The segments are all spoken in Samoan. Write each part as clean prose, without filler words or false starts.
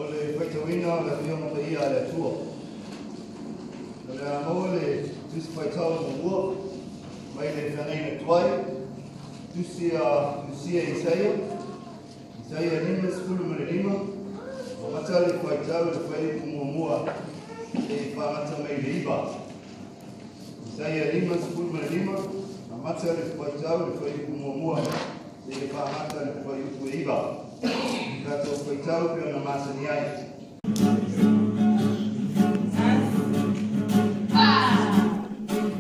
O le faitauina o le Afioga Paia a le Atua. O le a maua le Tusi Faitau muamua mai le Feagaiga Tuai, Tusi a Tusia Isaia, Isaia 55, amata le faitau i le fuaiupu muamua seia faagata mai le 9. Isaia 55, amata le faitau i le fuaiupu muamua seia faagata le fuaiupu e 9. Tatou faitau pei ona masani ai.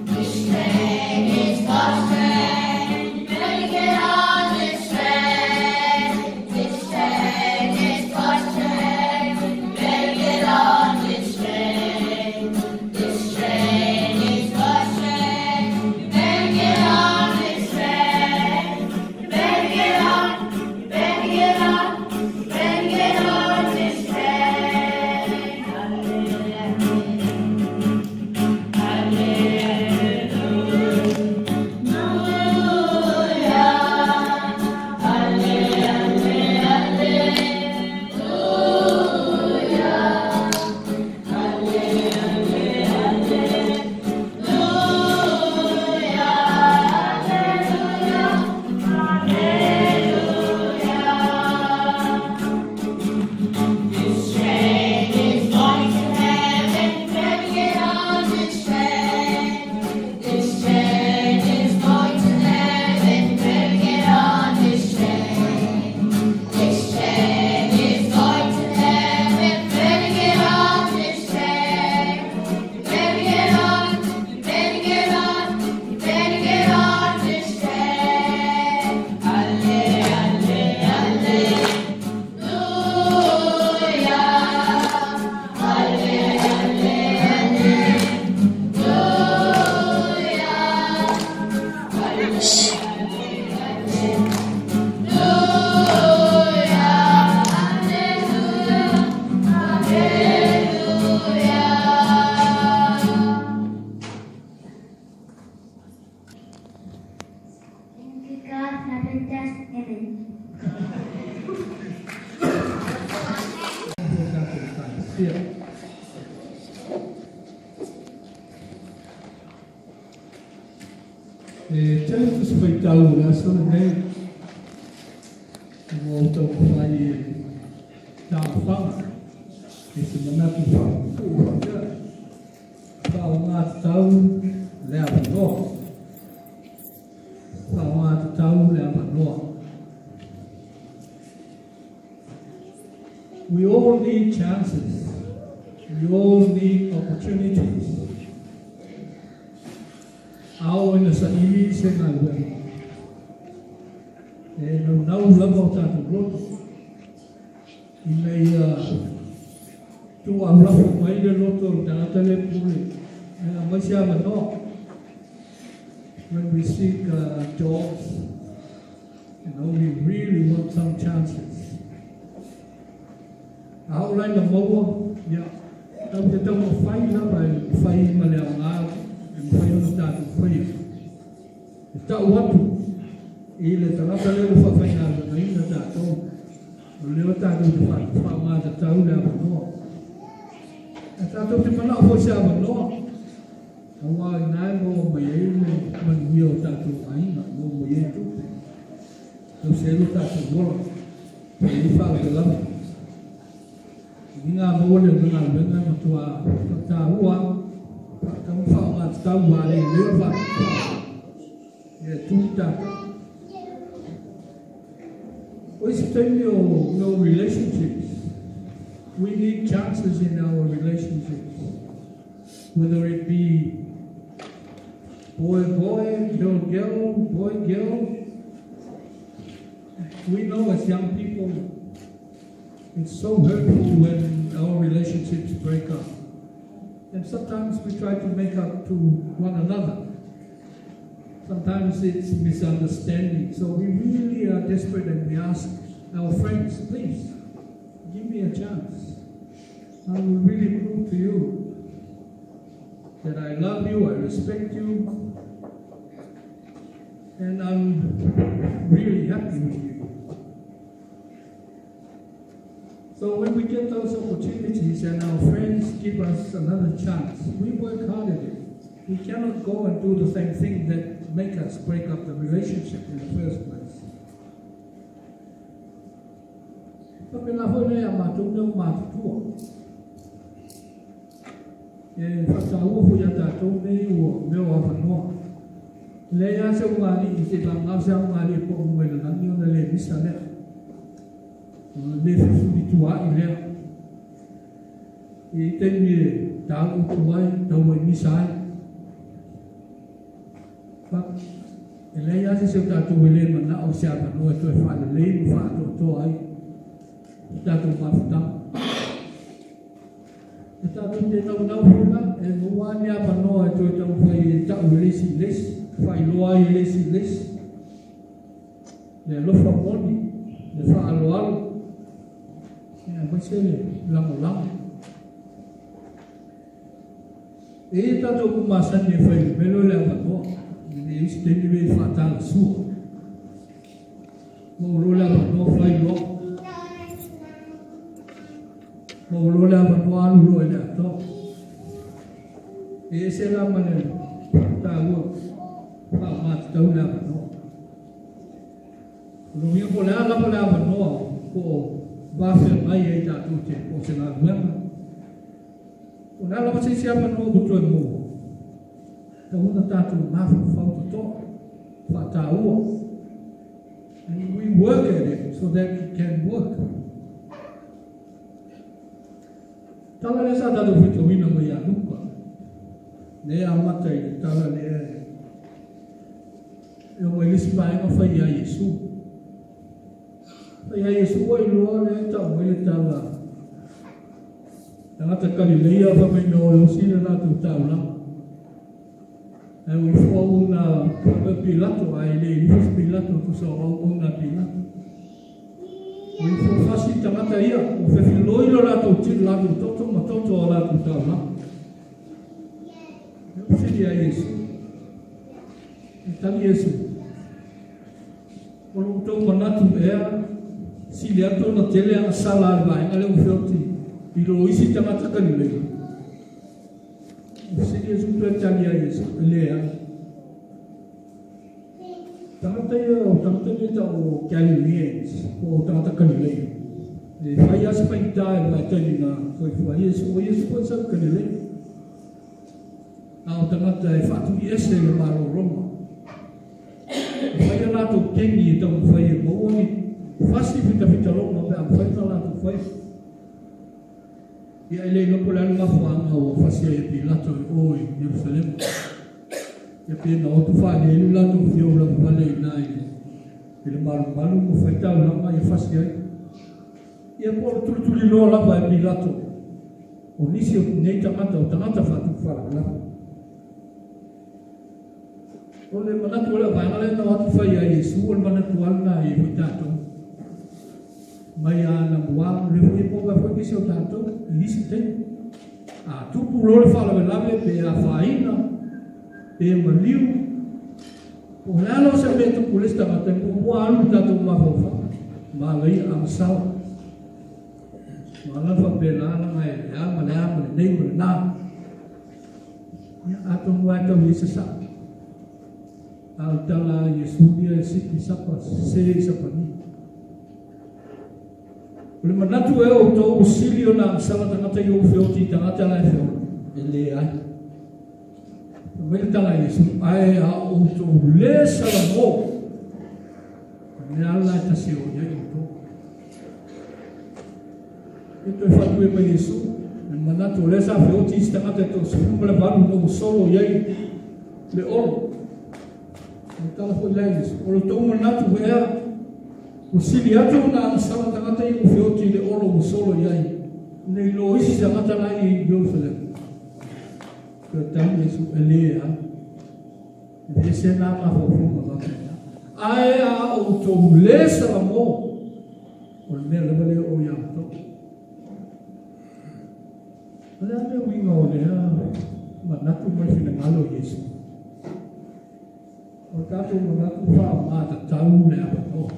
This train is God's train. You better get on this train. This train is God's train. You better get on this train. This train is God's train. You better get on this train. You better get on. You better get on. You better get on this train. Hallelujah. This train is going to heaven. You better get on this train. This train is going to heaven. You better get on this train. This train is going to heaven. You better get on this train. You better get on. You better get on. You better get on this train. Alle, alle, alle. Hallelujah. Alle, alle, alleluia. Alle, alleluia. Alleluia. Alleluia. Thank you, God, heaven, death, heaven. O tatou Ekalesia. E tele tusi faitau o le aso lenei ua ou taumafai e taofaga i se manatu faapuupuu faapea, Faaaoga tatau le avanoa. Faaaoga tatau le avanoa. We all need chances. We all need opportunities. A oo ina saili se galuega, e naunau lava o tatou loto ina ia tuuaulafo mai le loto o le tagata lea e pule e aumai se avanoa. When we seek jobs, we really want some chances. A oo la ina maua, ia, tatou te taumafai lava e fai ma le aoga e mafai ona tatou faia. E tau atu i le tagata lea ua faafaigaluegaina tatou, o lea o tatou te faaaoga tatau le avanoa. Ae tatou te manao foi se avanoa, aua o i ina e maua mai ai le manuia o tatou aiga, maua mai ai tupe, tausi ai lo tatou ola, fai ai faalavelave. Uiga maua lea o le galuega e matua faataua faatau ma faaaoga tatau ua le lea faatoa ia e tu tatou. O isi taimi o no relationships. We need chances in our relationships. Whether it be boy, boy, girl, girl, boy, girl. We know as young people, it's so hurtful when our relationships break up. And sometimes we try to make up to one another. Sometimes it's misunderstanding. So we really are desperate and we ask our friends, "Please, give me a chance. I will really prove to you that I love you, I respect you, and I'm really happy with you." So when we get those opportunities and our friends give us another chance, we work hard at it. We cannot go and do the same thing that make us break up the relationship in the first place. Faapena foi lea ia matou mea ua matutua. E faataua foi ia tatou nei ua mea o avanoa. E leai lava se ulugalii se i vagana se ulugalii e pau mai le lagi ona le misa lea. Ona le fefulituaai lea. E i ai taimi e taautu ai, tau ai misa ai. But, e leai lava se isi o tatou e le manao i se avanoa e toe faalelei ma faaatoatoa ai le tatou mafutaga. E tatou te naunau foi la, e maua lava ni avanoa e toe taumafai ai e tau e le isi i le isi, faailoa ai e le isi i le isi le alofa moni, le faaaloalo, aemaise le lagolago. E i ai tatou upu masani e fai lumelo le avanoa, e le i ai se taimi lenei e faatalasua. Maua loa le avanoa fai loa. Maua loa le avanoa alu loa i le atoa. E ese la ma le taua faaaoga tatau le avanoa. O lona uiga po o le a lava le avanoa po o va feagai ai tatou te po o se galuega, O le a lava se isi avanoa ua toe maua, tatau ona tatou mafaufau totoa, faataua, and we work at it so that it can work. Tala lea sa tatou faitauina mai ia Luka, lea e amata i le tala lea e oo mai le isi vaega fai ia Iesu. Fai ia Iesu ua iloa lea e tau mai le tala Tagata Kalileia fai mai na o e osi le latou taulaga. Ae ua ifo auauna faapea Pilato, ae le i ifo se Pilato, tusa o auauna a Pilato. Ua ifo fasi tagata ia, ua fefiloi lo latou tino, latou toto ma toto o latou taulaga. E fesili ia Iesu. E tali Iesu. O lo outou manatu ea, sili atu ona tele agasala a le vaega lea ua feoti i lo isi tagata Kalileia? Ua fesili Iesu toe tali ai Iesu, E leai. Tagata ia, o tagata nei e tau o Galileans, po o tagata Kalileia. E fai lava se faigata i le vaitaimi na soifua ai Iesu, o Iesu foi sa i Kalileia. A o tagata e faatuiese i le Malo o Roma. E fai a latou kengi e taumafai e maua ni fasi fitafitaloga pe a mafai ona latou faia. Ia e le iloa po o le a le mafuaaga ua fasi ai e Pilato i o i Ierusalema. Ia pe na o atu faaliaili latou fia ulavavale i ina i le malumalu ma fai taulaga ia fasi ai. Ia po o le tulituliloa lava e Pilato o nisi o nei tagata o tagata faatupu faalavelave. O le manatu o le vaega lea na o atu fai ia Iesu, o le manatu lava lena e i ai foi tatou. Mai a anamua, o lea foi e maua ai foi nisi o tatou i nisi taimi. A tupu loa le faalavelave pe afaina, pe maliu, po o le a lava se mea e tupu i le isi tagata, e muamua alu le tatou mafaufau, malaia agasala. Ua ala faapena leaga e le a ma le a ma lenei ma lena. Ia, atonu lava e tau i ai se sao. A o le tala a Iesu ia e siki sapa, sese i sapani. O le manatu ea o outou ua sili ona agasala tagata ia ua feoti i tagata la e feola? E leai. Fai mai le tala a Iesu, ae a outou le salamo, o le mea lava la e tasi e oo i ai outou. E toe faatue mai Iesu, le manatu o lea sa feoti isi tagata e 18 ina ua solo i ai le olo. O le tala foi la Iesu, o le tou manatu ea, ua sili atu ona agasala tagata ia ua feoti i le olo ua solo i ai, nei lo isi tagata la i Ierusalema. Toe tali Iesu, e leai. E ese nā mafaufauga faapena. Ae a outou le salamo, o le mea lava lea o ia outou. O le a le uiga o lea manatu ma le finagalo o Iesu? O le tatou manatu faaaoga tatau le avanoa.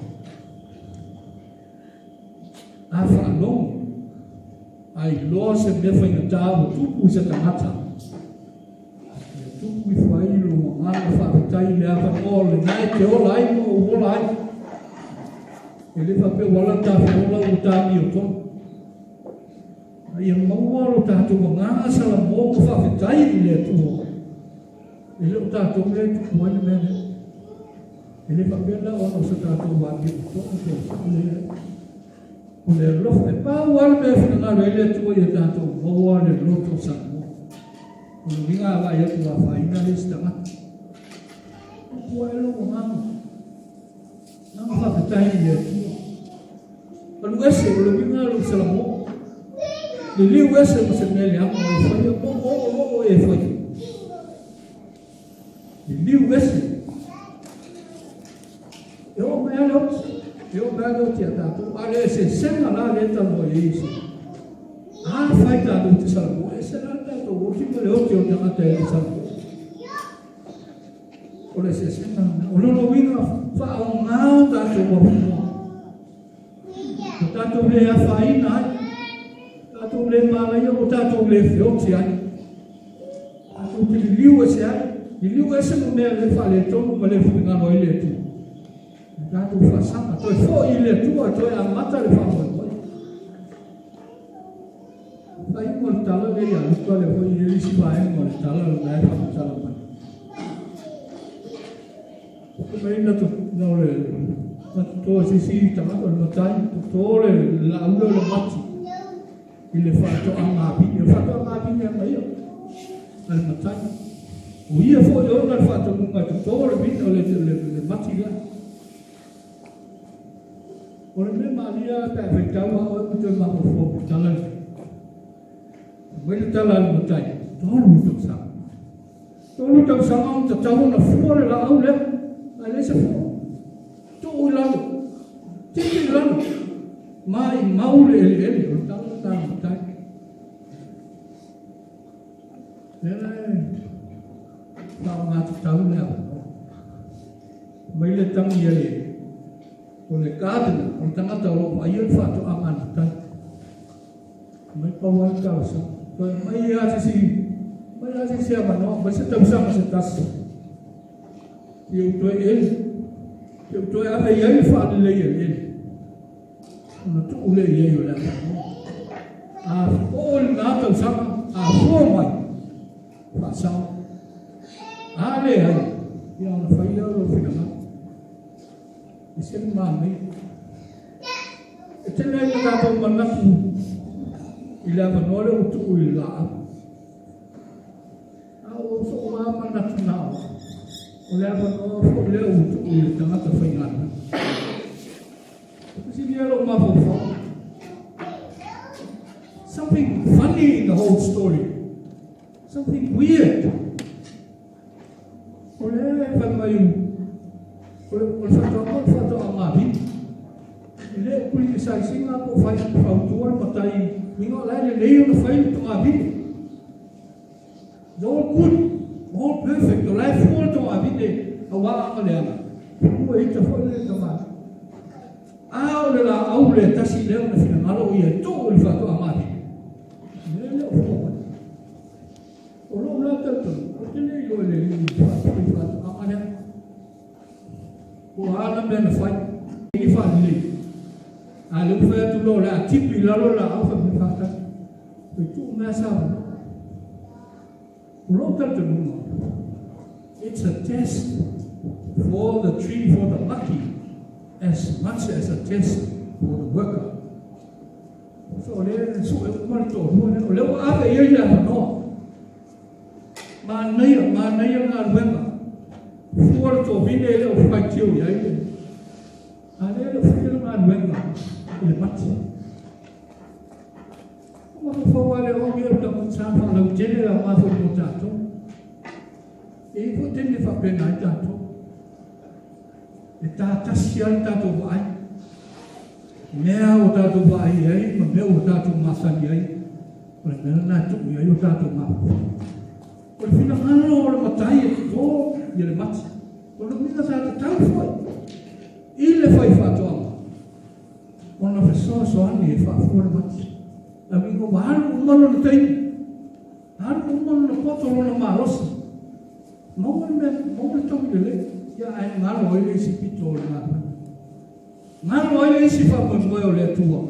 A faalogo. A iloa se mea faigata ua tupu i se tagata, ia tupu ifo ai lou agaga faafetai i le avanoa lena e te ola ai ma ou ola ai. E le faapea ua ala ta feola ua ta amiotonu. A ia maua lo tatou agaga salamo ma faafetai i le Atua. E le o tatou lea e tupu ai le mea lea. E le faapea la ona o se tatou amiotonu po o se mea. O le alofa, e pau lava le mea e finagalo ai le Atua ia tatou maua le loto salamo. O le uiga a vaai atu ua afaina le isi tagata. Tupu ae lou agaga. Agaga faafetai i le Atua. Alu ese, o le uiga lou salamo. Liliu ese ma se mea leaga o e faia, mo o o o e faia. Liliu ese. E oo mai lava le oti, e oo mai lava le oti ia tatou, a o le eseesega la lea e talanoa i ai Iesu. Afai tatou te salamo, e ese la le tatou oti ma le oti o le tagata e le salamo. O le eseesega lena. O lona uiga, faaaoga o tatou avanoa. Ua tatou le afaina ai, tatou le malaia, ua tatou le feoti ai. Tatou te liliu ese ai, liliu ese ma mea le faaletonu ma le finagalo ai le Atua. E tatou faasaga, toe foi i le Atua, toe amata le faamoemoe. Faaiuga o le tala lea ia Luka, lea foi e i ai isi vaega o le tala lena e faamatala mai. Fai mai na to, na o le, na toto e se isi tagata o le matai, toto le laau lea o le mati i le faatoaga avine. O le faatoaga avine ana ia, a le matai. O ia foi e ona le faatonuga e toto le vine, o le, le, le mati lea. O le mea malia pe a faitau a oe ma toe mafaufau i tala nei. Mai le tala a le matai, 3 tausaga. 3 tausaga ona tatau ona fua le laau lea, ae leai se fua. Tuu i lalo, tipi i lalo, maimau le eleele, o le tala lena a le matai. Lea la e faaaoga tatau le avanoa. Mai le tagi a le, o le gardener, o le tagata o lo o vaaia le faatoaga a le matai. Mai pau lava le talosaga. Toe aumai lava se isi, aumai lava se isi avanoa, aumai se tausaga se tasi. Ia ou toe eli, ia ou toe ave i ai le faalelei eleele. Ona tuu lea i ai o le avanoa. A oo i lena tausaga, a fua mai, faasao. A leai, ia ona fai lea o lou finagalo. E ese le manaia. E tele ai ma tatou manatu i le avanoa lea ua tuu i le laau. A o sou lava manatu na o, o le avanoa foi lea ua tuu i le tagata faigaluega. Fesili ai lou mafaufau. Something funny in the whole story. Something weird. O lea e fai mai o le faatoaga o le faatoaga mavili. E le o criticize ina po o fai fautua le matai uiga o la e lelei ona fai le togavile. It's all good, all perfect, o la e fua le togavile aua a ma leaga. Ua ita foi le tama. A o le laau le tasi lea ona finagalo o ia e tuu i le faatoaga mavili. Lea le o fua mai. O lou la talitonuga, ou te le iloa i le alii i faatoaga lea. Po o a ana mea na fai, i faalelei. A lea ua fai atu loa o le a tipi i lalo le laau fai mai faatasi. Toe tuu mai lava sa avanoa. O lou talitonuga, it's a test for the tree, for the lucky, as much as a test for the worker. So o lea e sue uma le toalua lea, o lea ua ave i ai le avanoa. Manaia, manaia le galuega. Fua le tovine e le o faitio i ai le. A lea e le o faia le galuega i le mati. O mafaufau lava lea o au ia o le tagata sa faalautele le aoga foi mo tatou. E i ai foi taimi e faapena ai tatou. E ta tasi lava le tatou vaai. Mea ua tatou vaai i ai ma mea ua tatou masani ai, o le mea lena e tuu i ai o tatou mafaufau. O le finagalo o le matai e toto ia le mati. O le uiga sa tatau foi i le faifaatoaga ona fesoasoani e faafua le mati. Laviga ua alu uma lona taimi. Alu uma lona poto, lona malosi. Maua le mea, maua le togi lelei. Ia ae galo ai le isi pito o le galuega. Galo ai le isi faamoemoe o le Atua.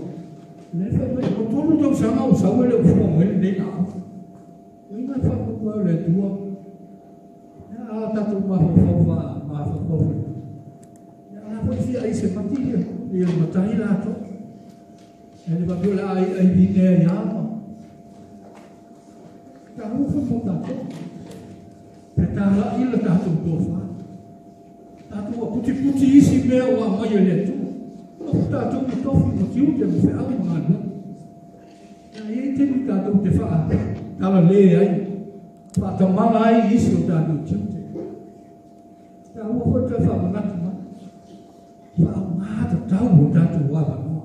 Lea fai mai, ua tolu tausaga o sau e le o fua mai lenei laau. O ai na faamoemoe o le Atua? Ia a tatou mafaufau faa mafaufau foi. Ia a foi fia ai se mati ia, ia matai latou. E le faapea o le a ai ai vine ai lava ma. Taua foi mo tatou. Fetalai le tatou tofa. Tatou ua putiputi isi mea ua aumai e le Atua. Tofu tatou ma tofi ma tiute ma feau ma galuega. Ia e i ai taimi tatou te faatalale ai, faatamala ai i isi o tatou tiute. Taua foi le toe faamanatu mai. Faaaoga tatau o tatou avanoa.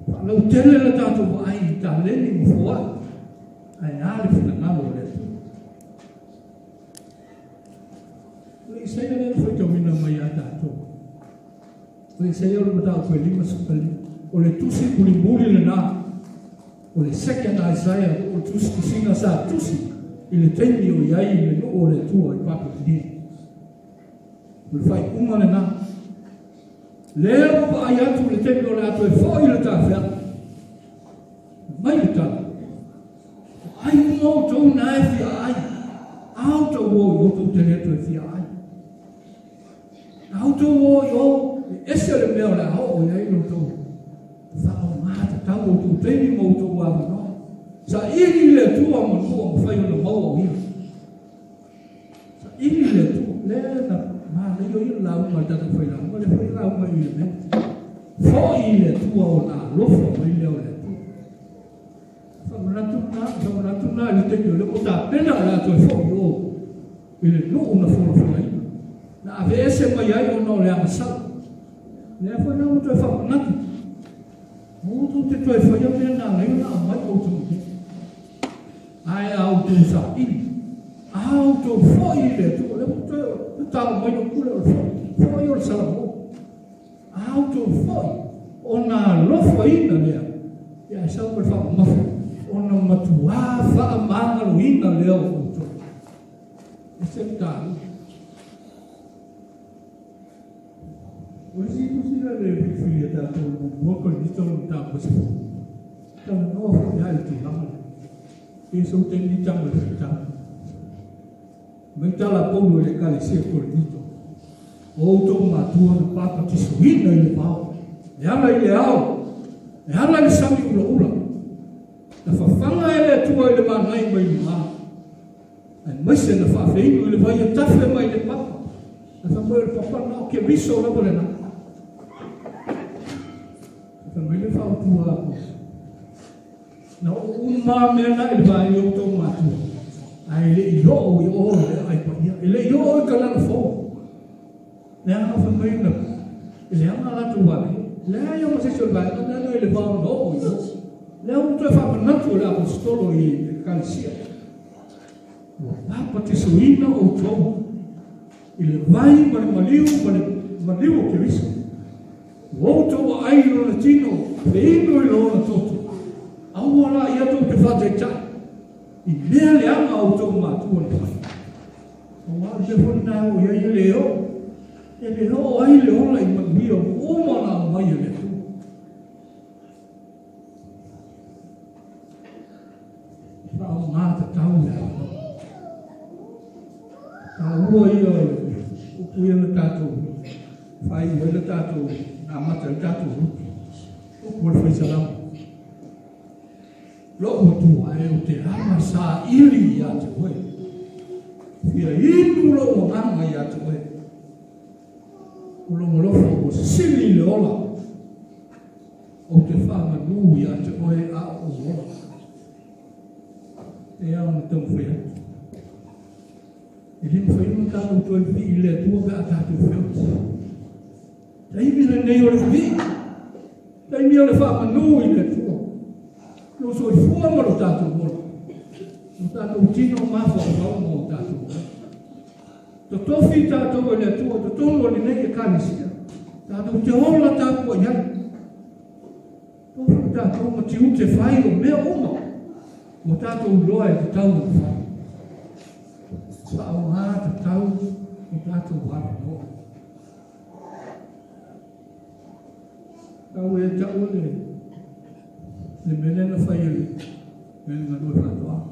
Faalautele le tatou vaai i taleni ma foai, ae a le finagalo o le Atua. O le Isaia lea na faitauina mai ia tatou. O le Isaia o le mataupu e 55. O le tusi mulimuli lena. O le second Isaiah, o le tusitusiga sa tusi i le taimi o i ai le nuu o le Atua i Papelonia. O le faaiuga lena. Lea ua vaai atu le taimi o le a toe foi le tafeaga. Mai le tala. O ai uma outou na e fia ai. A outou o i o tou te le toe fia ai. A outou o i o, e ese le mea o le a oo i ai lo outou. Faaaoga tatau outou taimi ma outou avanoa. Saili le Atua manu ua mafai ona maua o ia. Saili le Atua, lea na manaia ia le lauga a le tatou failauga, lea foi lauga i le mea. Foi le Atua ona alofa mai lea o le Atua. Faamanatu na, faamanatu na i le taimi o lea ua tapena o le a toe foi i o i le nuu na folafolaina. Na aveese mai ai ona o le agasala. Lea foi la ua toe faamanatu. Aua tou te toe faia mea na ala ai ona aumai outou i inei. Ae a outou saili, a outou foi i le Atua, lea ua toe tatalo mai lou pule o le foi, foi o le Salamo. A outou foi, ona alofaina lea, ia ae sau ma le faamamafa, ona matuā faamagaloina lea o outou. E se le taua. O le isi tusi lea le filifili a tatou muamua Korinito lona mataupu e 10. Talanoa foi lava i le tulaga lea. E sou taimi tama i le faitau. Mai tala a Paulo i le Ekalesia o Korinito. O outou matua na papatisoina i le vao, e ala i le ao, e ala i le sami ulaula. Na fafaga e le Atua i le manai mai luga. Aemaise na faafeinu i le vai e tafe mai le papa. Ae fai mai o le papa na o Keriso lava lena. Fai mai le fautua atu. Na oo uma mea na i le vaai o outou matua. Ae le i oo i o i le aai paia. E le i oo i Kanana fou. Leaga fai mai na, e leaga latou vaai. Leai o ma se isi o le vaega lea i le vao na oo i o. Lea ua toe faamanatu e le Aposetolo i Ekalesia. Ua papatisoina outou i le vai ma le maliu ma le maliu o Keriso. Ua outou aai i lona tino, feinu i lona toto. Aua laia tou te faataitai i mea leaga a outou matua na fai. Aua o le mea foi lena e oo i ai e le oo. E le oo ai le ola i manuia ua uma ona aumai e le Atua. Faaaoga tatau le avanoa. Taua ia o le upu ia na tatou faaiu ai le tatou, na amata ai le tatou lutu. Upu o le Fai Salamo. Lou Atua e, ou te ama saili ia te oe. Fia inu lou agaga ia te oe. O lou alofa ua sili i le ola. Ou te faamanu ia te oe a o ou ola. E ao ona taumafai atu. E le mafai ona tatou toe vivii i le Atua pe a tatou feoti. Taimi lenei o le vivii. Taimi o le faamanu i le Atua. Lou soifua ma lo tatou ola. Lo tatou tino mafaufau ma o tatou ola. Totofi tatou e le Atua i totonu o lenei Ekalesia, tatou te ola tapuai ai. tatou ma tiute fai o mea uma ua tatou iloa e tatau ona fai. Faaaoga tatau o tatou avanoa. Tau e taua le le mea lea na fai e le le galue faatoaga.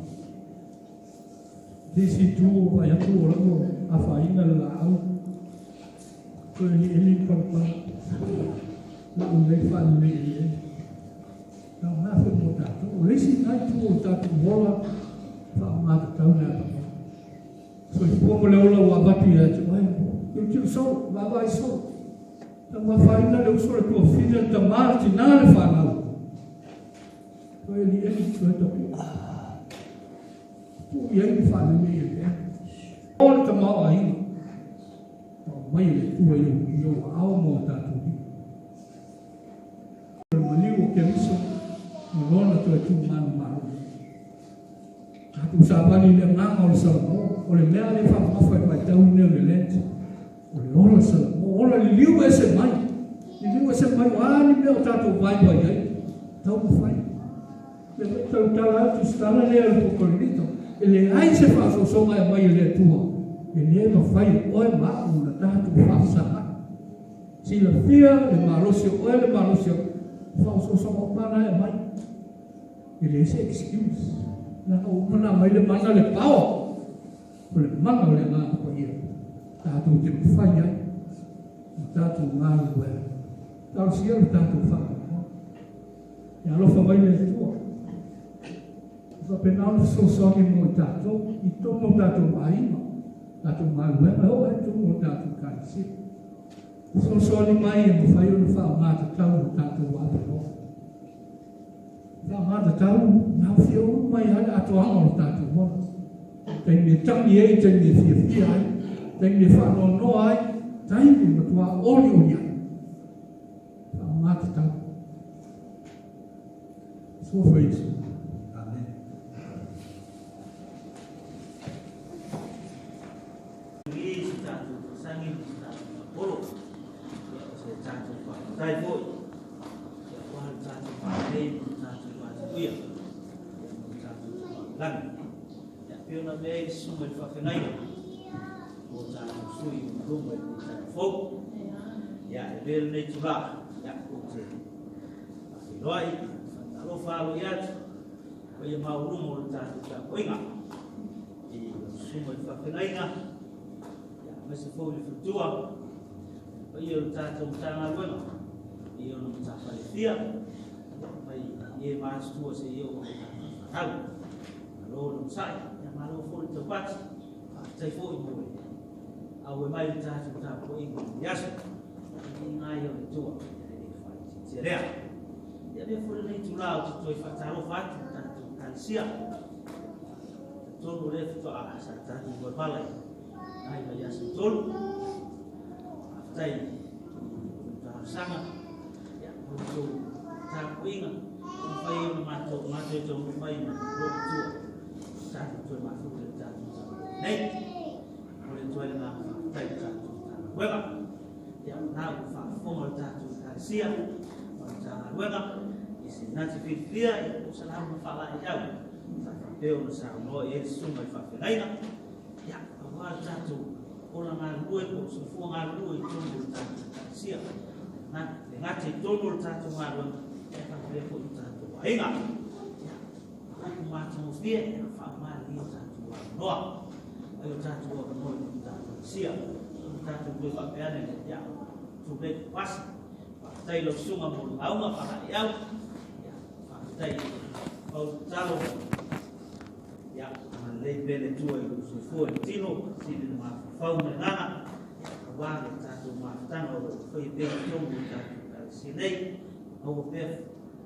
Se isi itu ua vaai atu ua lava afaina le laau, toe elieli le palapala, lau lelei faalelei eleele. E aoga foi mo tatou. O le isi lena itu o le tatou ola, faaaoga tatau le avanoa. Soifua ma le ola ua avatu ia te oe. Tilotilo solo, vaavaai solo. Tauafaina le uso, le tuafine, le tama, le tina, le fanau. Toe elieli, toe tapue. Tuu i ai le faalelei eleele. O le tamaoaiga ua aumai e le Atua i ou aao ma o tatou lima. O le maliu o Keriso ma Lona toe tu manumalo. Tatou savali i le agaga o le Salamo, o le mea lea e faamamafa i le vaitau lenei o le Lent, o le ola Salamo, ola liliu ese mai, liliu ese mai, o a ni mea o tatou vaivai ai, taumafai. Lea foi tautala atu se tala lea i le Korinito, e leai se faasoasoga e aumai e le Atua, e le mafai e oe ma a'u ona tatou faafesagai. Silafia le malosi o oe le malosi o a'u, faasoasoga uma lava na e aumai. E leai se excuse, leaga ua uma ona aumai le mana le power, o le mana o le Agaga Paia tatou te mafai ai ona tatou galulue ai. Talosia lo tatou faamoemoe. Ia alofa mai le Atua. E faapena ona fesoasoani mo i tatou i totonu o tatou aiga, tatou galuega, e oo lava i totonu o tatou ekalesia. Fesoasoani mai e mafai ona faaaoga tatau lo tatou avanoa. Faaaoga tatau e aofia uma ai lava le atoaga o lo tatou ola. Taimi e tagi ai, taimi e fiafia ai, taimi e faanoanoa ai, taimi e matua olioli ai. Faaaoga tatau. Suafa Iesu. Amen. I se tatou faasagi ma se tatou faapolo, ia o se tatou faafetai foi, ia aua le tatou faalelei ma le tatou vatapuia, ia ma le tatou Tama i le Lagi. Ia pei ona avea ai le susuga i le faafeagaiga o tatou sui i luma i lenei taeao fou. Ia e avea lenei itula, ia ou te faafeiloai, faatalofa alo i atu, paia maualuga o le tatou tapuaiga i lau susuga i le faafeagaiga, ia, aemaise foi le faletua, le paia o le tatou Matagaluega i ona matafale e fia, ia, mai i e matutua seia oo i tatou fanau. Malo le onosai, ia malo foi le taupati, faafetai foi mo le auai mai i le tatou tapuaiga i lenei aso. Viiga ai o le Atua, ia e le faaitiitia lea. Ia avea foi lenei itula ou te toe faatalofa atu i le tatou Ekalesia. Talitonu o lea faatoa sa tatou moevala i nai vaiaso e tolu. Faafetai i talosaga, ia, mo le tou tapuaiga, ua mafai ai ona matou matou e taunuu mai ma lou matua, tatou toe mafuta i le tatou tapuaiga nei. Momoli atu ai le agaga faafetai i le tatou Matagaluega. Ia, o lena ua faafofoga le tatou Ekalesia ma le Matagaluega i se nati filifilia i po o se lauga faalaeiau sa faapea ona saunoa i ai le susuga i le faafeagaiga, ia, aua le tatou ola galulue po o le soifua galulue i totonu o le tatou Ekalesia. Le gata i totonu o le tatou galuega, ae faapea foi i o tatou aiga. Ia, upu matagofie, ia, faamalilie o tatou avanoa. Ai o tatou avanoa i le tatou Ekalesia. O tatou toe faapea ane, ia, too late to pass. Faafetai i lau susuga mo le lauga faalaeiau. Ia, faafetai pau tatalo. Ia, agalelei pea le Atua i lou soifua i le tino, sili le mafaufau ma le agaga, ia, aua le tatou mafutaga o lo o faia pea i totonu o le tatou Ekalesia nei. Maua pea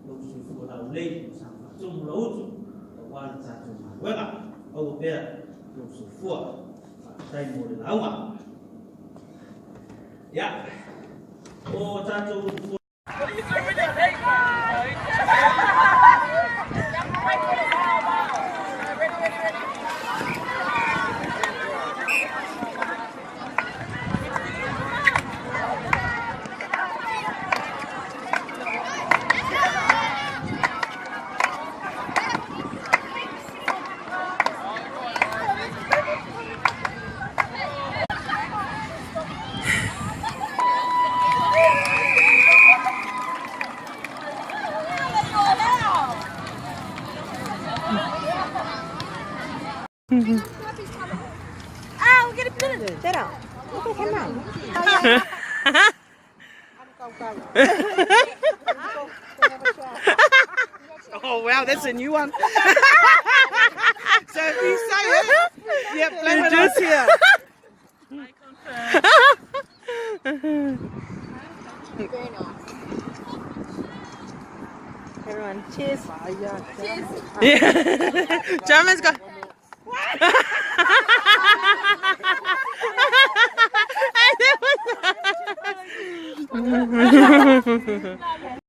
lou soifua laulelei ma saga faatumu lau utu, aua le tatou galuega. Maua pea lou soifua. Faafetai mo le lauga. Ia, o tatou Oh wow, that's a new one. So if you say it, yeah, blame it us here. Very nice. Everyone, cheers. Yeah. German's got.